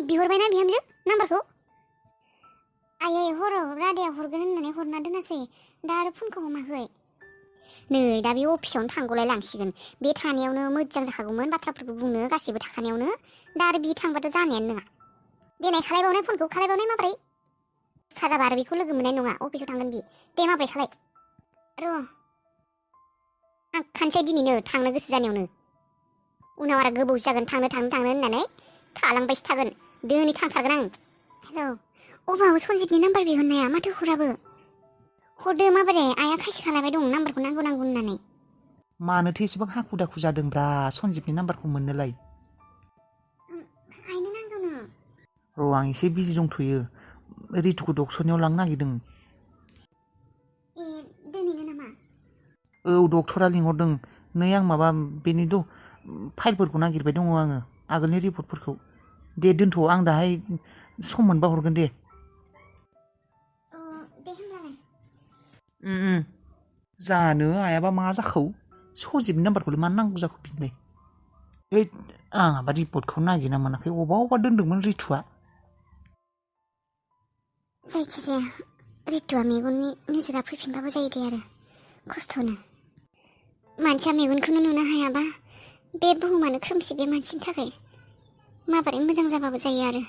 बिहरबायना बिहामजो नाम्बारखौ आयै हराव रादायाव हरगोन होननानै हरना दोनासै दा आरो फनखौ हमाखै नै दा बे अफिसावनो थांगौलाय लांसिगोन बे थानायावनो मोजां जाखागौमोन बाथ्राफोरखौ बुंनो गासैबो थाखानायावनो दा आरो बि थांबाथ' जानायानो नङा देनाय खालायबावनाय फनखौ खालायबावनाय माब्रै साजाबा आरो बेखौ लोगो मोननाय नङा अफिसाव थांगोन बि दे माब्रै खालाय र' आं खानसै दिनैनो थांनो गोसो जानायावनो उनाव आरो गोबावसो जागोन थांनो होननानै थालांबायसो थागोन दिनै थांथारगोन आं हेलौ अबाव सनजितनि नाम्बार बिहरनाया माथो हराबो हरदो माबोरै आइया खायसे खालायबाय दं नाम्बारखौ नांगौ होननानै मानोथो एसेबां हाखु दाखु जादोंब्रा सनजितनि नाम्बारखौ मोननोलाय आइनो नांगौनो र' आं एसे बिजि दंथ'यो रितुखौ डक्टरनियाव लांनो नागिरदों ए दिनैनो नामा औ डक्टरा लिंहरदों नै आं माबा बेनिथ' फाइलफोरखौ नागिरबाय दङ आङो आगोलनि रिपर्टफोरखौ दे दोनथ' आं दाहाय सम मोनबा हरगोन दे दे होमब्लालाय जानो आयाबा मा जाखौ सजिबनि नाम्बारखौलाय मानो नांगौ जाखो बिलाय ओइ आंहाबा रिपर्टखौ नागिरना मोनाखै अबा दोनदोंमोन रितुआ जायखिजाया रितुआ मेगननि नोजोरा फैफिनबाबो जायो दे आरो खस्थ'नो मानसिया मेगनखौनो नुनो हायाबा बे बुहुमानो खोमसि बे मानसिनि थाखाय माबोरै मोजां जाबाबो जायो आरो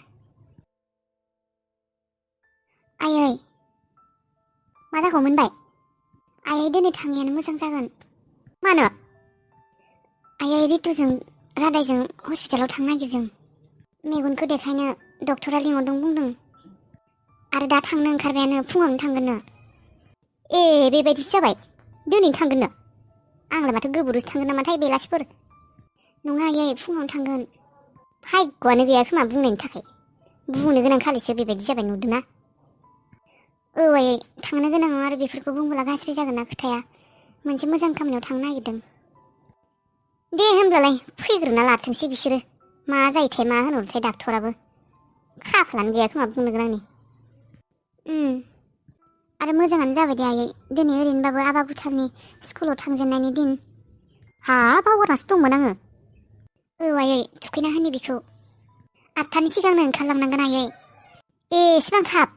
आयै मा जाखौ मोनबाय आयै दिनै थाङियानो मोजां जागोन मानो आयै रितुजों रादायजों हस्पिटालाव थांनो नागिरदों मेगनखौ देखायनो डक्टरा लिंहरदों बुंदों आरो दा थांनो ओंखारबायानो फुङावनो थांगोननो ए बेबायदिसो जाबाय दिनैनो थांगोननो आंलाय माथो गोबोरसो थांगोन नामाथाय बेलासिफोर नङा आयै फुङावनो थांगोन भाग्यआनो गैया खोमा बुंनायनि थाखाय बुंनो गोनां खालिसो बेबायदि जाबाय नुदोंना औ आयै थांनो गोनां आरो बेफोरखौ बुंबोला गाज्रि जागोन ना खोथाया मोनसे मोजां खामानियाव थांनो नागिरदों दे होमब्लालाय फैग्रोना लाथोंसै बिसोरो मा जायोथाय मा होनहरथाय डाक्टराबो खाफालानो गैया खोमा बुंनो गोनांनि आरो मोजाङानो जाबाय दे आयै दिनै ओरैनोबाबो आबा बुथारनि स्कुलाव थांजेननायनि दिन बावगारनासो दंमोन आङो औ आयै थुखैना होनि बेखौ 8थानि सिगांनो ओंखारलांनांगोन आयै एसेबां थाब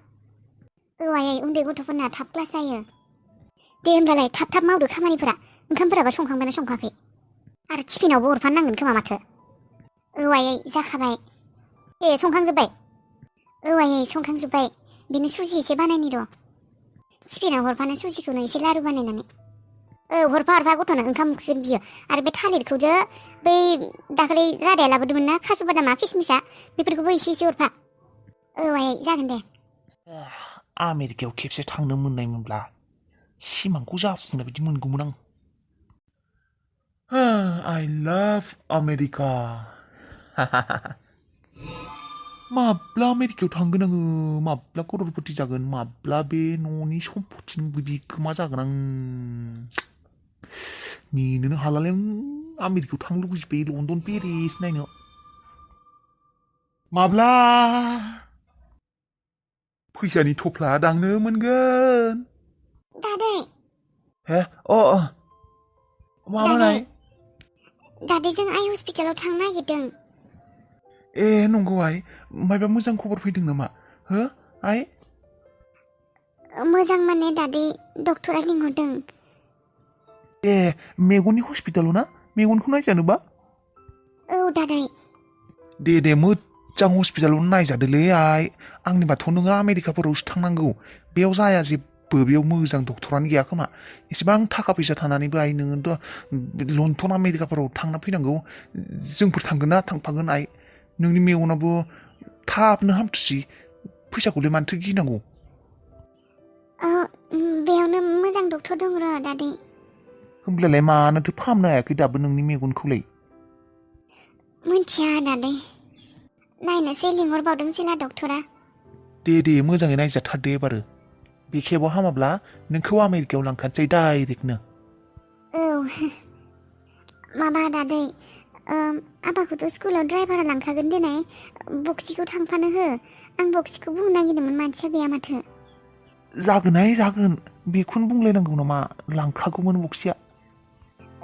औ आयै उन्दै गथ'फोरना थाब क्लास जायो दे होमब्लालाय थाब मावदो खामानिफोरा ओंखामफोराबा संखांबायना संखाखै आरो टिफिनावबो हरफानांगोन खोमा माथो औ आयै जाखाबाय ए संखांजोब्बाय औ आयै संखांजोब्बाय बिनो सुजि एसे बानायनि र' टिफिनाव हरफानो सुजिखौनो एसे लारु बानायनानै औ हरफा गथ'नो ओंखाम उखैगोन बियो आरो बे थालिरखौजो बै दाखालि रादाया लाबोदोंमोन ना काजु बादामा किसमिसा बेफोरखौबो एसे हरफा औ आयै जागोन दे आमेरिकायाव खेबसे थांनो मोननायमोनब्ला सिमांखौ जाफुंनाय बायदि मोनगौमोन आं I love America माब्ला आमेरिकायाव थांगोन आङो माब्ला करोड़पति जागोन माब्ला बे न'नि सम्पतिनि बिगोमा जागोन आं नेनोनो हालालै आं आमेरिकायाव थांनो लुगैजोब्बाय लण्डन पेरिस नायनो माब्ला फैसानि थफ्ला दांनो मोनगोन दादै हे माबालाय दादैजों आइ हस्पिटालाव थांनो नागिरदों ए नंगौ आइ मायबा मोजां खबर फैदों नामा हो आइ मोजां माने दादै डक्टरा लिंहरदों ए मेगननि हस्पिटालाव ना मेगनखौ नायजानोबा औ दादै दे मोजां हस्पिटालाव नायजादोलै आइ आंनिबाथ' नोङो आमेरिकाफोरावसो थांनांगौ बेयाव जाया जेबो बेयाव मोजां डक्टरानो गैया खोमा एसेबां थाखा फैसा थानानैबो आइ नोङोथ' लण्डन आमेरिकाफोराव थांना फैनांगौ जोंफोर थांगोन ना थांफागोन आइ नोंनि मेगनाबो थाबनो हामथुसै फैसाखौलाय मानोथो गिनांगौ बेयावनो मोजां डक्टर दं र' दादै होमब्लालाय मानोथो फाहामनो हायाखै दाबो नोंनि मेगनखौलाय मिथिया दादै नायनोसै लिंहरबावदों जेला डक्टरा दे मोजाङै नायजाथारदो एबारो बे खेबाव हामाब्ला नोंखौ आमेरिकायाव लांखानोसै डाइरेक्टनो औ माबा दादै आबाखौथ' स्कुलाव ड्राइभारा लांखागोन दिनै बक्सिखौ थांफानो हो आं बक्सिखौ बुंनो नागिरदोंमोन मानसिया गैया माथो जागोन बेखौनो बुंलायनांगौ नामा लांखागौमोन बक्सिया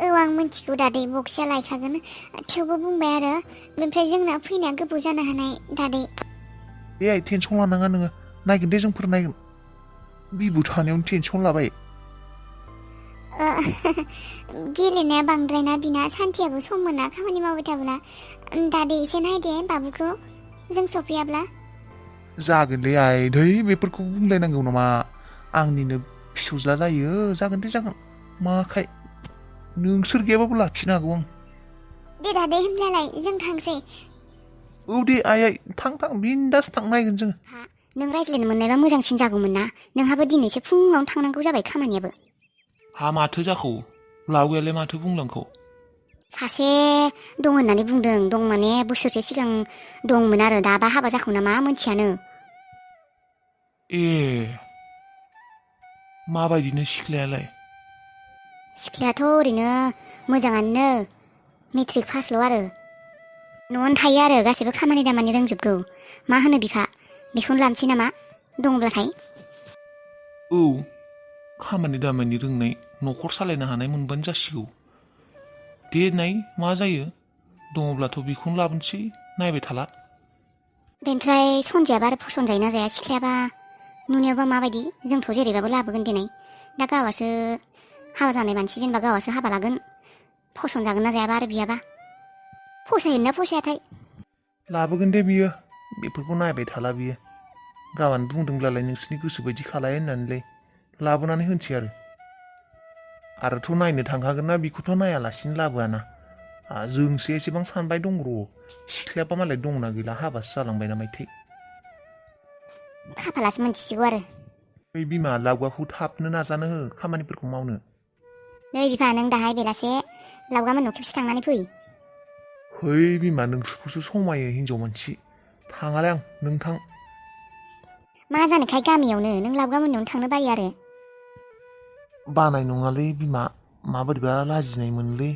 औ आं मिथिगौ दादै बक्सिया लायखागोन थेवबो बुंबाय आरो ओमफ्राय जोंना फैनाया गोबाव जानो हानाय दादै दे आइ टेनसन लानाङा नोङो नायगोन दे जोंफोर नायगोन बिबु थानायावनो टेनसन लाबाय गेलेनाया बांद्रायना बिना सान्थियाबो सम मोना खामानि मावबाय थाब्ला दादे एसे नायदे बाबुखौ जों सफैयाब्ला जागोनलै आइ धै बेफोरखौ बुंलायनांगौ नामा आंनिनो फिसौज्ला जायो जागोन दे जागोन माखाय नोंसोर गैयाबाबो लाखिनो हागौ आं दे दादे होमब्लालाय जों थांसै औ दे आइ थां बिन्दास थां नायगोन जोङो नों रायज्लायनो मोननायबा मोजांसिन जागौमोन ना नोंहाबो दिनैसो फुङावनो थांनांगौ जाबाय खामानियाबो हा माथो जाखो लावगायालाय माथो बुंलांखौ सासे दं होननानै बुंदों दं माने बोसोरसे सिगां दंमोन आरो दाबा हाबा जाखौ नामा मोनथियानो ए माबायदिनो सिख्लायालाय सिख्लायाथ' ओरैनो मोजाङानो मेट्रिक पासल' आरो न'आवनो थायो आरो गासैबो खामानि दामानि रोंजोबगौ मा होनो बिफा बेखौनो लानोसै नामा दङब्लाथाय औ खामानि दामानि रोंनाय न'खर सालायनो हानाय मोनबानो जासिगौ दे नाय मा जायो दङब्लाथ' बेखौनो लाबोनोसै नायबाय थाला बेनिफ्राय सनजियाबा आरो फसन जायोना जाया सिख्लायाबा नुनायावबा माबायदि जोंथ' जेरैबाबो लाबोगोन दिनै दा गावासो हाबा जानाय मानसि जेनेबा गावासो हाबा लागोन फसन जागोन ना जायाबा आरो बियाबा फसायगोन ना फसायाथाय लाबोगोन दे बियो बेफोरखौ नायबाय थाला बियो गाबोन बुंदोंब्लालाय नोंसोरनि गोसो बायदि खालाय होननानैलाय लाबोनानै होनसै आरोथ' नायनो थांखागोन ना बेखौथ' नायालासिनो लाबोआना जोंसो एसेबां सानबाय दं र' सिख्लायाबा मालाय दंना गैला हाबासो जालांबाय ना मायथाय खाफालासो मोनथिसिगौ आरो ओइ बिमा लावगाखौ थाबनो नाजानो हो खामानिफोरखौ मावनो नै बिफा नों दाहाय बेलासे लावगामोननाव खेबसे थांनानै फै है बिमा नोंसोरखौसो समायो हिनजाव मानसि थाङालै आं नों थां मा जानोखाय गामियावनो नों लावगामोननावनो थांनो बायो आरो बानाय नङालै बिमा माबोरैबा लाजिनाय मोनलै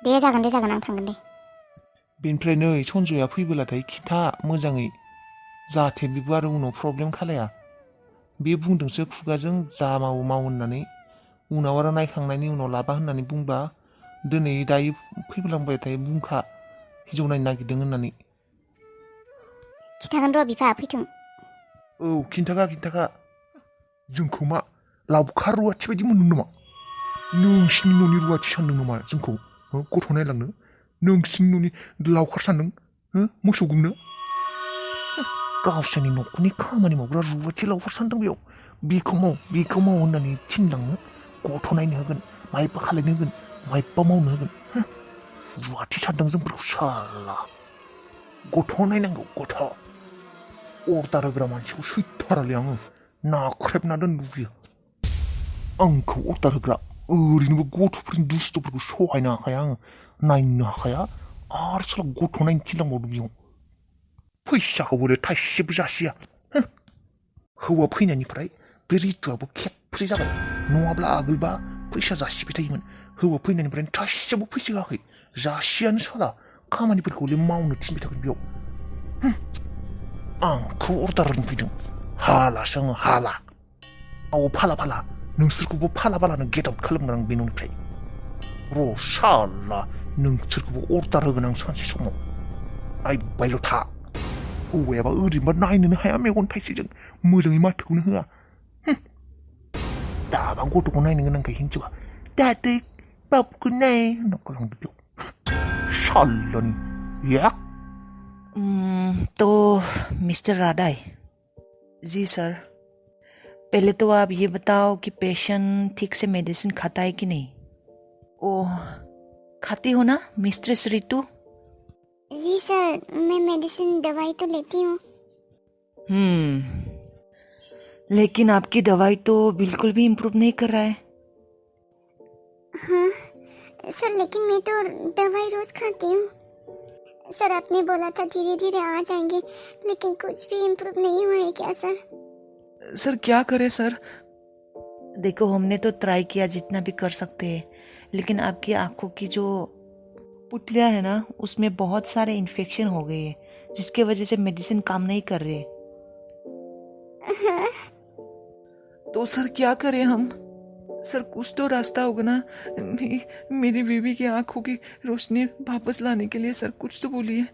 दे जागोन आं थांगोन दे बेनिफ्राय नै सन्जया फैबोलाथाय खिथा मोजाङै जाहाथे बेबो आरो उनाव प्रब्लेम खालाया बे बुंदोंसो खुगाजों जा मावो माव होननानै उनाव आरो नायखांनायनि उनाव लाबा होननानै बुंबा दिनै दायो फैबोलांबायथाय बुंखा हिनजाव नायनो नागिरदों होननानै खिथागोन र' बिफा फैथों औ खिन्थाखा जोंखौ मा लावखार रुवाथि बायदि मोनदों नामा नोंसिनि न'नि रुवाथि सानदों नामा जोंखौ गथ' नायलांनो नोंसिनि न'नि लावखार सानदों मोसौ गुमनो गावसोरनि न'खरनि खामानि मावग्रा रुवाथि लावखार सानदों बेखौ माव होननानै थिनलाङो गथ' नायनो होगोन माइबा खालायनो होगोन माइबा मावनो होगोन रुवाथि सानदों जोंफोरखौ साला गथ' नायनांगौ गथ' अर्दार होग्रा मानसिखौ सैथारालै आङो नाख्रेबना दोननो लुबैयो आंखौ अर्दार होग्रा ओरैनोबो गथ'फोरनि दुस्थ'फोरखौ सहायनो हाखाया आङो नायनो हाखाया आरो साला गथ' नायनो थिनलांबावदों बेयाव फैसाखौ बोरै थाइसेबो जासिया हौवा फैनायनिफ्राय बे रितुआबो खेबसे जाबाय नङाब्ला आगोलबा फैसा जासिबाय थायोमोन हौवा फैनायनिफ्रायनो थाइसेबो फैसा होआखै जासियानो साला खामानिफोरखौलाय मावनो थिनबाय थागोन बेयाव आंखौ अर्दार होनो फैदों हालासो आङो हाला फाला नोंसोरखौबो फाला गेट आउट खालामगोन आं बे न'निफ्राय र' साला नोंसोरखौबो अर्दार होगोन आं सानसे समाव आइबायल' था हौवायाबा ओरैनोबा नायनोनो हाया मेगन थाइसेजों मोजाङै माथोखौनो होआ दाबा गथ'खौ नायनो गोनांखाय हिनजावा दादै बाबुखौ नाय होनना गालांदो बेयाव सालानि याक तो मिस्टर राधाई जी सर पहले तो आप ये बताओ कि पेशेंट ठीक से मेडिसिन खाता है कि नहीं ओह खाती हो ना मिस्ट्रेस रितु जी सर मैं मेडिसिन दवाई तो लेती हूँ लेकिन आपकी दवाई तो बिल्कुल भी इम्प्रूव नहीं कर रहा है हाँ सर लेकिन मैं तो दवाई रोज खाती हूँ सर आपने बोला था धीरे धीरे आ जाएंगे लेकिन कुछ भी इम्प्रूव नहीं हुआ है क्या सर क्या करे सर देखो हमने तो ट्राई किया जितना भी कर सकते हैं लेकिन आपकी आंखों की जो पुतलियां है ना उसमें बहुत सारे इन्फेक्शन हो गए हैं जिसके वजह से मेडिसिन काम नहीं कर रहे तो सर क्या करें हम सर कुछ तो रास्ता होगा ना मेरी बेबी की आंखों की रोशनी वापस लाने के लिए सर कुछ तो बोलिए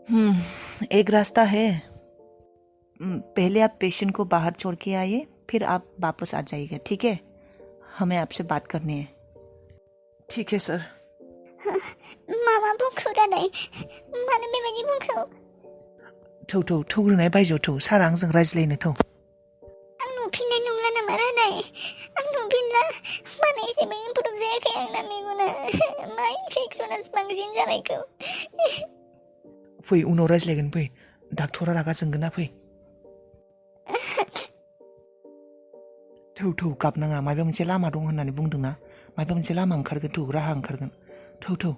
एक रास्ता है। पहले आप पेशेंट को बाहर छोड़ के आइए, फिर आप वापस आ जाइएगा, ठीक है? हमें आपसे बात करनी है। ठीक है सर। मामा बुंखौ रादाय मानो बेबायदि बुंखौ थौ ग्रोनाय बायजोआव थौ, सारा आंजों रायज्लायनो थौ। आं नुफिननाय नंला नामा रादाय आं नुफिनला मानो एसेबो इमप्रुभ जायाखै आंना मेगना मा इनफेक्सनासो बांसिन जानायखौ फै उनाव रायज्लायगोन, फै डाक्टरा रागा जोंगोन ना, फै। थौ गाबनाङा, माबा मोनसे लामा दं होननानै बुंदोंना, माबा मोनसे लामा ओंखारगोन, थौ राहा ओंखारगोन, थौ